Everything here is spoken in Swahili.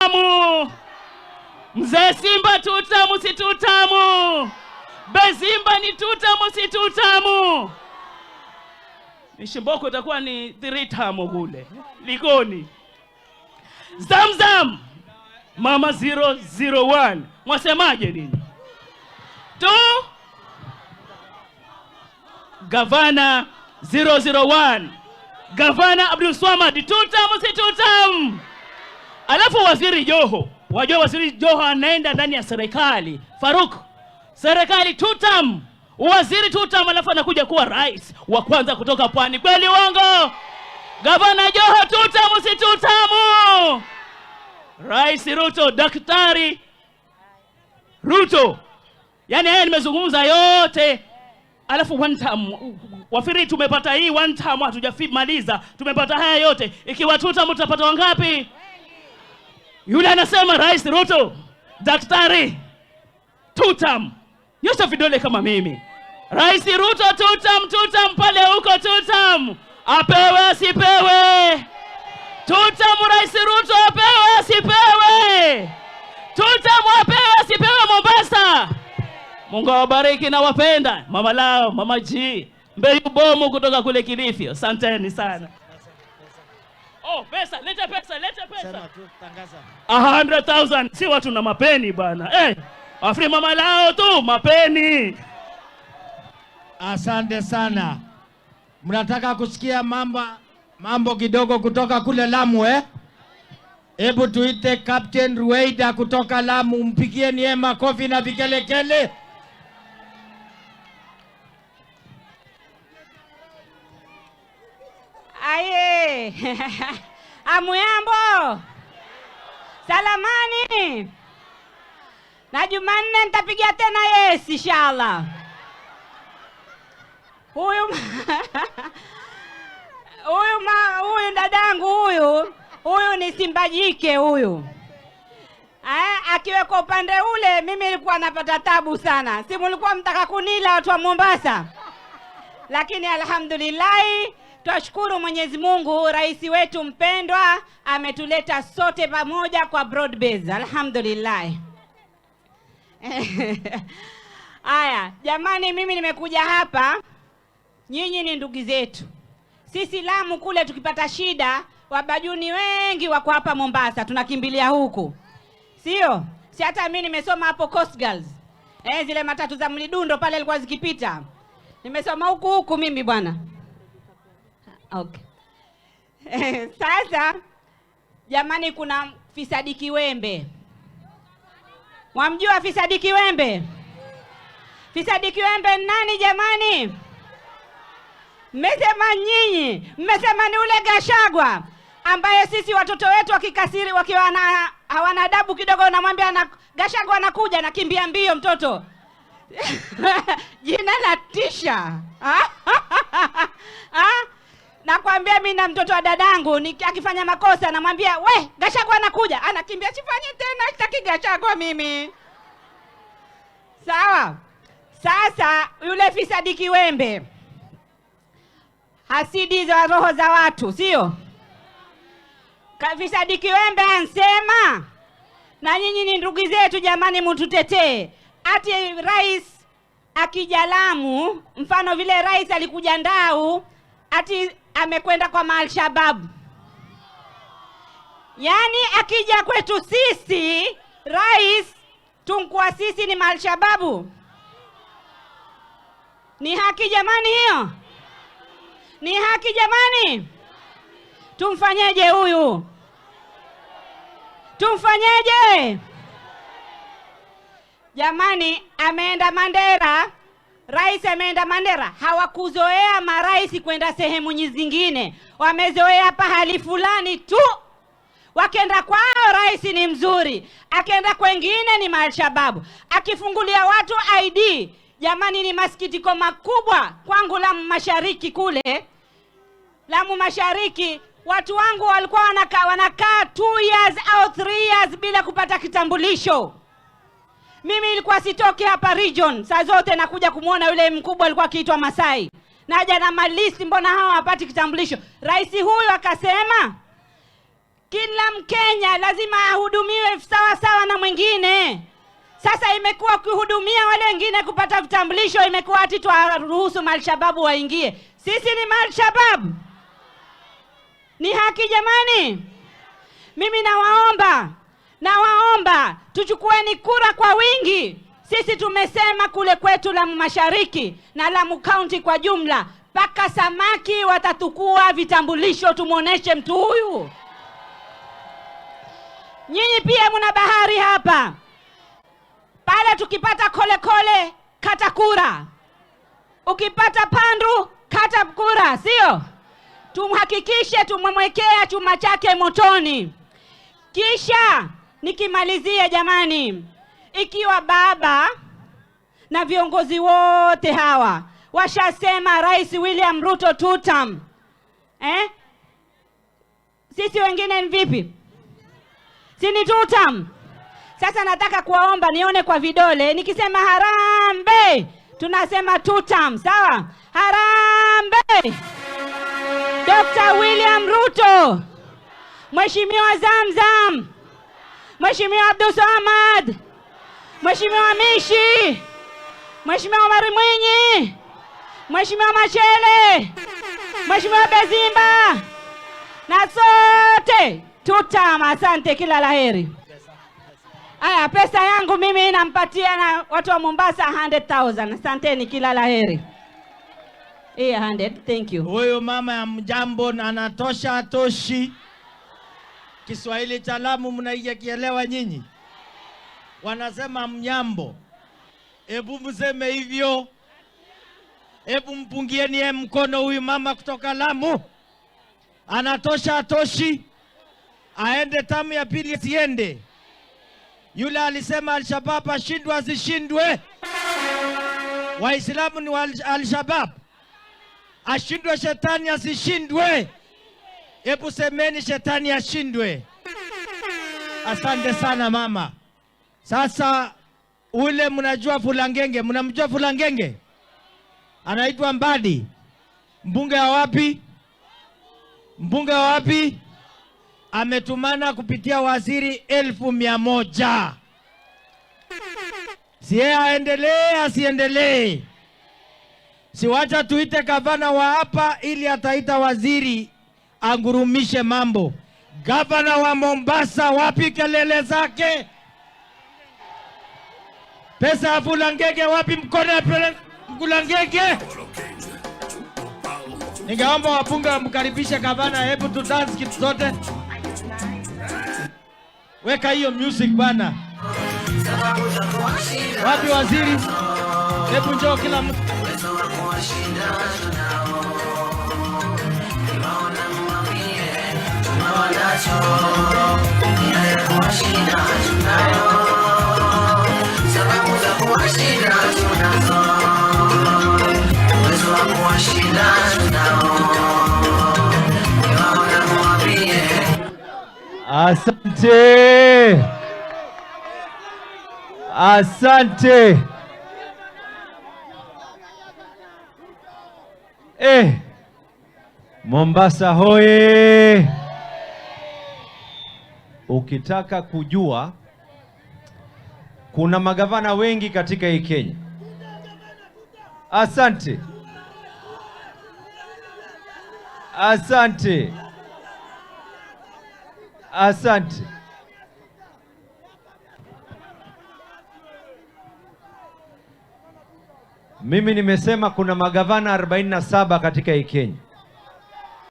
tamu? Mzee Simba tutamu si tutamu? Bezimba ni tutamu si tutamu? Nishimboko itakuwa ni 3 tamu kule Likoni. Zamzam mama 001, mwasemaje nini? Tu Gavana 001, Gavana Abdul Swamad, tutamu si tutamu? Alafu Waziri Joho, wajua Waziri Joho anaenda ndani ya serikali. Faruk, serikali tutam, waziri tutam, alafu anakuja kuwa rais wa kwanza kutoka Pwani. Kweli uongo? Gavana Joho tutamu si tutamu? Rais Ruto, Daktari Ruto, yaani haya nimezungumza yote, alafu one time wafiri tumepata hii one time, hatujamaliza, tumepata haya yote. Ikiwa tutam tutapata wangapi? Yule anasema Rais Ruto, Daktari tutam, nyosha vidole kama mimi. Rais Ruto tutam, tutam pale huko tutam, apewe asipewe? Tutam, Rais Ruto apewe asipewe? Tutam apewe asipewe Mombasa? Mungu awabariki na wapenda. Mama lao, Mama G, Mbeyu Bomu kutoka kule Kilifi. Asanteni sana. Oh, pesa, leta pesa, leta pesa. Sema tu, tangaza. 100,000. Si watu na mapeni bana. Eh, Afri mama lao tu mapeni. Asante sana. Mnataka kusikia mambo kidogo kutoka kule Lamu, eh? Hebu tuite Captain Ruweida kutoka Lamu, mpigieni yeye makofi na vigelegele. Aye. Amuyambo. Salamani. Na Jumanne nitapiga tena yes inshallah. Huyu dadangu huyu ni simba jike huyu. Akiwekwa upande ule mimi nilikuwa napata tabu sana. Si mlikuwa mtaka kunila watu wa Mombasa. Lakini alhamdulillah twashukuru Mwenyezi Mungu, rais wetu mpendwa ametuleta sote pamoja kwa broad base. Alhamdulillah. Aya, jamani, mimi nimekuja hapa, nyinyi ni ndugu zetu. Sisi Lamu kule tukipata shida, wabajuni wengi wako hapa Mombasa, tunakimbilia huku. Sio? Si hata mimi nimesoma hapo Coast Girls. Zile matatu za mlidundo pale ilikuwa zikipita. Nimesoma huku huku mimi bwana. Okay. Sasa jamani, kuna Fisadi Kiwembe. Wamjua Fisadi Kiwembe? Fisadi Kiwembe ni nani jamani? Mmesema nyinyi, mmesema ni ule Gachagua ambaye sisi watoto wetu wakikasiri, wakiwa na hawana adabu kidogo, unamwambia na Gachagua anakuja, anakimbia mbio mtoto. Jina la tisha. Nakwambia mimi na mtoto wa dadangu akifanya makosa namwambia we Gachagua anakuja, anakimbia, sifanye tena, sitaki Gachagua mimi. Sawa. Sasa yule Fisadi Kiwembe, hasidi za roho za watu, sio? Fisadi Kiwembe ansema, na nyinyi ni ndugu zetu jamani, mtutetee. Ati rais akija Lamu, mfano vile rais alikuja Ndau, ati amekwenda kwa Al-Shabaab. Yaani akija kwetu sisi rais, tunkuwa sisi ni Al-Shabaab. Ni haki jamani hiyo? Ni haki jamani? Tumfanyeje huyu? Tumfanyeje? Jamani, ameenda Mandera, rais ameenda Mandera. Hawakuzoea marais kwenda sehemu zingine, wamezoea pahali fulani tu. Wakienda kwao rais ni mzuri, akienda kwengine ni Al-Shabaab. Akifungulia watu ID, jamani, ni masikitiko makubwa kwangu Lamu Mashariki kule. Lamu Mashariki watu wangu walikuwa wanakaa 2 years au 3 years bila kupata kitambulisho. Mimi nilikuwa sitoki hapa region, saa zote nakuja kumuona yule mkubwa alikuwa akiitwa Masai. Naja na malisti, mbona hawa hawapati kitambulisho? Rais huyu akasema Kila Mkenya lazima ahudumiwe sawa sawa na mwingine. Sasa imekuwa kuhudumia wale wengine kupata vitambulisho, imekuwa ati tuwaruhusu Malshababu waingie. Sisi ni Malshababu? Ni haki jamani? Mimi nawaomba tuchukueni kura kwa wingi. Sisi tumesema kule kwetu Lamu Mashariki na Lamu County kwa jumla, paka samaki watatukua vitambulisho, tumuoneshe mtu huyu. Nyinyi pia mna bahari hapa. Pale tukipata kole kole, kata kura. Ukipata pandu, kata kura, sio? Tumhakikishe tumemwekea chuma chake motoni. Kisha nikimalizia jamani, ikiwa baba na viongozi wote hawa washasema Rais William Ruto tutam, Sisi wengine ni vipi? Si ni tutam? Sasa nataka kuwaomba nione kwa vidole, nikisema harambee tunasema tutam, sawa? Harambee Dr. William Ruto, Mheshimiwa Zamzam, Mheshimiwa Abdul Samad, Mheshimiwa Mishi, Mheshimiwa Omar Mwinyi, Mheshimiwa Machele, Mheshimiwa Bezimba, na sote tutam. Asante, kila laheri. Aya, pesa yangu mimi nampatia na watu wa Mombasa 100,000. Asanteni, kila laheri. 100, thank you. Huyo mama ya mjambo na anatosha atoshi. Kiswahili cha Lamu mnaikielewa nyinyi? Wanasema mnyambo. Hebu mseme hivyo. Hebu mpungieni yeye mkono huyu mama kutoka Lamu. Anatosha atoshi. Aende tamu ya pili asiende. Yule alisema Al-Shabaab ashindwe asishindwe. Waislamu ni wa Al-Shabaab. Ashindwe shetani asishindwe. Hebu semeni shetani ashindwe. Asante sana mama. Sasa ule mnajua Fulangenge, mnamjua Fulangenge? Anaitwa Mbadi. Mbunge wa wapi? Mbunge wa wapi? Ametumana kupitia waziri 100,000. Si yeye aendelee asiendelee? Siwacha tuite gavana wa hapa ili ataita waziri angurumishe mambo. Gavana wa Mombasa wapi kelele zake? Pesa ya Fulangenge wapi mkono ya Fulangenge? Ningeomba wabunge wamkaribishe gavana, hebu tu dance kitu zote. Weka hiyo music bana. Wapi waziri? Hebu njoo kila mtu. Asante. Asante. Mombasa hoye. Ukitaka kujua kuna magavana wengi katika hii Kenya. Asante. Asante. Asante. Mimi nimesema kuna magavana 47 katika hii Kenya.